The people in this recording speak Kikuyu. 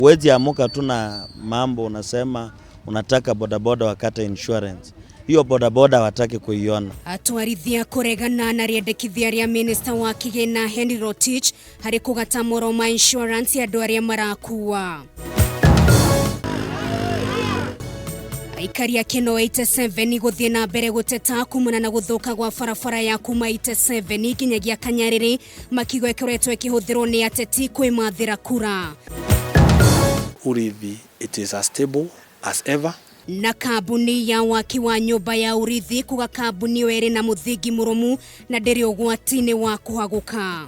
Huwezi amuka tu na mambo unasema unataka bodaboda wakate insurance. Hiyo bodaboda wataki kuiona. Atwarithia kũregana na rĩendekithia rĩa minista wa kĩgĩna Henry Rotich harĩ kũgata moro ma insurance ya andũ arĩa marakua. Aikari a Keno 87 gũthiĩ na mbere gũteta kumana na gũthũka gwa barabara ya kuma 87 nginyagia Kanyarĩrĩ, makiuga ĩkoretwo ĩkĩhũthĩrwo nĩ ateti kwĩmathĩra kura. Urithi, it is as stable as ever. Na kambuni ya waki wa nyũmba ya Urithi kuga kambuni ĩyo ĩrĩ na mũthingi mũrũmu na ndĩrĩ ũgwati-inĩ wa kũhagũka.